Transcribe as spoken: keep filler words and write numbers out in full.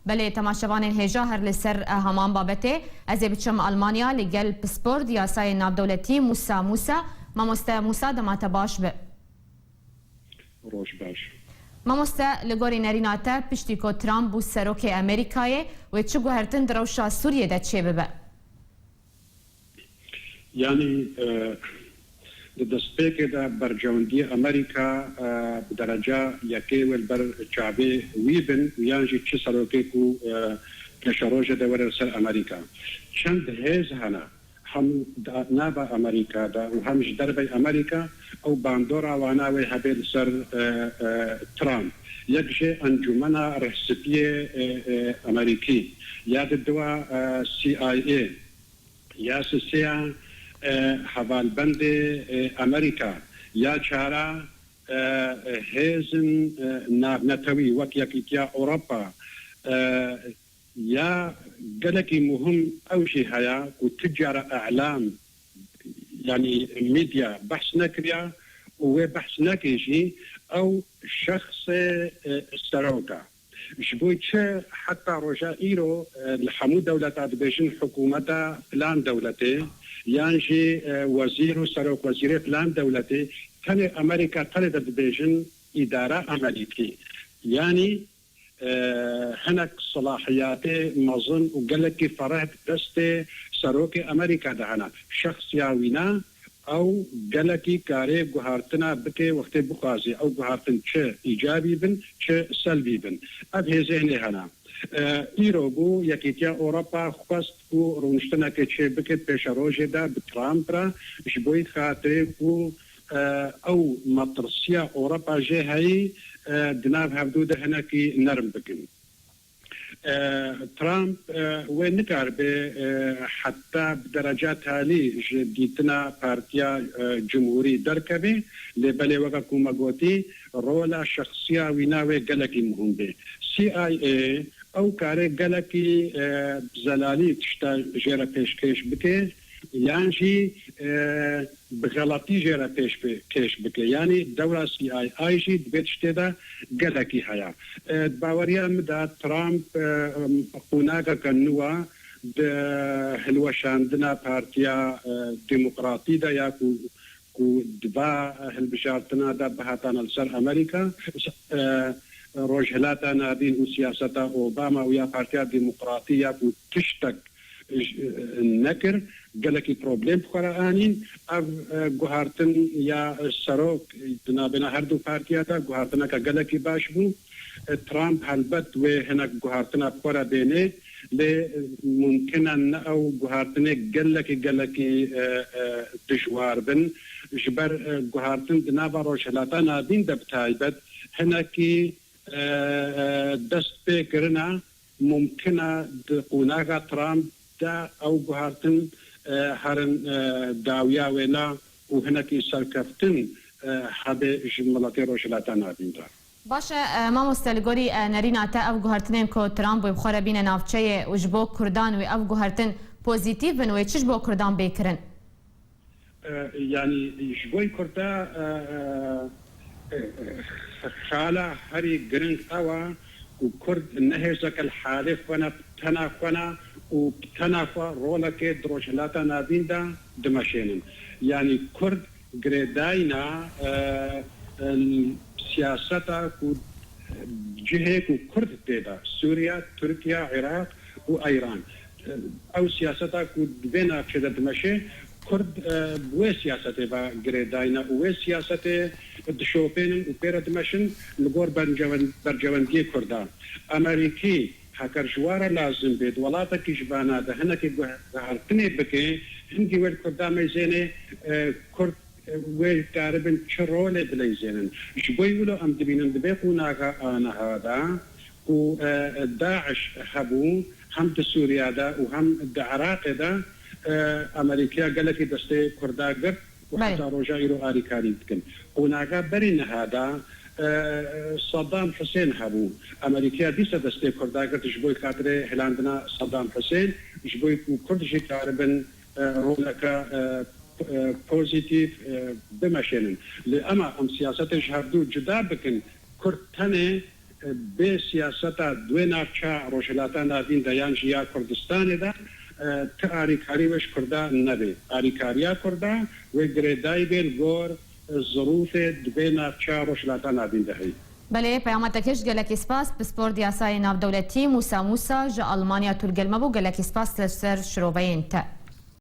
Belê, temaşevanên hêja, her li ser, e, heman babetê, ez ê biçim Almanya, li gel pispor di yasayên navdewletî Musa Musa. Mamoste Musa, dema te baş be. Roj baş. Mamoste, li gorî nerîna te, piştî ku Trump bû serokê Amerîkayê, wê çi guhertin di rewşa Sûriyê de çêbibe? Yanî, e, di destpêkê de bercewendiyê Amerîka, e, bi dereca yekê wê li ber çavê wî bin û yan jî çi serokê ku, e, pêşerojê de were li ser Amerîka. Çend hêz hene, hem di nava Amerîka de û hem ji dervey Amerîka, ew bandora wana wê hebe li ser, e, e, Trump. Yek jê Encûmena Rihspiyê, e, e, Amerîkî, ya di dua, e, C I A, ya sisiya, e, hevalbendê, e, Amerîka, ya çara, e, hêzin, e, navnetewî wek Yekîtiya Ewropa, e, ya gelekî muhim ew jî heye ku tu cara e'lam, yanî medya behs nekiriya û wê behs neke jî, ew şexsê, e, serok e. Ji bo çi heta roja îro, e, li hemû dewleta dibêjin hikûmeta filan dewletê, yan jî, e, wezîr û serokwezîrê filan dewletê, tenê Amerîka tenê de dibêjin îdara Amerîkî. Yanî, e, hinek silahiyatê mezin û gelekî fereh di destê serokê Amerîka de hene. Şexsiya wî ne, ew gelekî karê guhartina bike wextê bixwazê. Ew guhartin çi îcabî bin, çi selbî bin. Ev hêzê hinê hene. E, îro bû Yekîtiya Ewropa xwest ku rûniştinekê çê bike pêşerojê de bi Trump re, ji bo xatirê ku, e, ew metirsiya Ewropa jê heyî, e, di nav hevdû de hinekî nerm bikin. E, Trump, e, wê nikaribe, e, heta bi dereca talî ji dîtina Partiya, e, Cumhurî derkeve, lê belê weke ku me gotî, rola şexsiya wî navê gelekî muhim bê. C I A ew kare gelekî, e, bi zelalî tişta jê re pêşkêş bike, yan jî, e, bi xeletî jê re pêş bi-, kêş bike. Yanî dewra C I A jî di vê tiştê de gelekî heye. E, di baweriya min de Trump, e, qûnageke nû e di hilweşandina Partiya, e, Demokratî de ya ku, ku di va hilbijartina de bihatane li ser Amerîka, e, Rojhilata Navîn û siyaseta Obama û ya Partiya Demokratî ya ku tiştek nekir, gelekî problem bi xwe re anîn. Ev, e, guhartin ya serok di navbêna her du partiya de guhartineke gelekî baş bû. E, Trump helbet wê hinek guhartina bi xwe re bêne, lê, e, mumkin e ne ew guhartinê gelekî, gelekî, e, e, dijwar bin. Ji ber, e, guhartin di nava Rojhilata Navîn de bi taybet hinekî, e, e, dest pê kirine. Mumkin e di qonaxa Trump de ew guhartin, e, herin, e, dawiya wêna û hinekî serkeftin, e, hebe ji miletê Rojhilata Navîn re. Baş e, e, mamoste, li gorî, e, nerîna te ev guhartinên ku Trump wê bi xwe re bîne navçeyê û ji bo Kurdan wê ev guhartin pozîtîf bin, wê çi ji bo Kurdan bê kirin? E, yanî ji bo Kurda, e, e, e, xala herî giring ew e ku Kurd ne hêzeke li halê xwe ne, bi tena xwe ne û bi tena xwe rolekê di Rojhilata Navîn de dimeşênin. Yanî Kurd girêdayîna, e, e, siyaseta ku cihê ku Kurd tê de, Sûriye, Tirkiye, Iraq û Eyran. Ew siyaseta ku di vê navçê de dimeşe, Kurd, e, bi wê siyasetê ve girêdayî ne û wê siyasetê dişopênin û pê re dimeşin li gor bercewen-, bercewendiyê Kurda. Amerîkî, heker ji wa re lazim bê, di welatekî ji vana de hinekî guh-, guhertinê bike, hingî wê li Kurda meyzênê, e, Kurd, e, wê karibin çi rolê bileyzênin. Ji bo wilo em dibînin di vê qonaxa aniha de, ku, e, DAIŞ hebû, hem di Sûriye de û hem di Iraqê de, e, Amerîkaya gelekî destê Kurda girt û Belê. Heta roja îro alîkarî dikin. Qonaxa berî niha de, e, Saddam Husên hebû. Amerîkaya dîsa destê Kurda girt ji bo xatirê hilandina Saddam Husên, ji bo ku Kurd jî karibin, e, roleke, e, e, pozîtîf, e, bimeşênin. Lê ema em siyasetê ji hevdû cuda bikin, Kurd tenê bê siyaseta di wê navça Rojhilata Navîn de yan jî ya Kurdistanê de, e, ti alîkarî wê ji Kurda nebe. Alîkariya Kurda wê girêdayî bê li gor zirûfê di vê navça Rojhilata Navîn de heyî. Belê, Peyamet Ekij, gelekî spas. Pispor di Yasayê Navdewletî Mûsa Mûsa ji Almanya tu li gel me bû. Gelekî spas li ser şiroveyên te.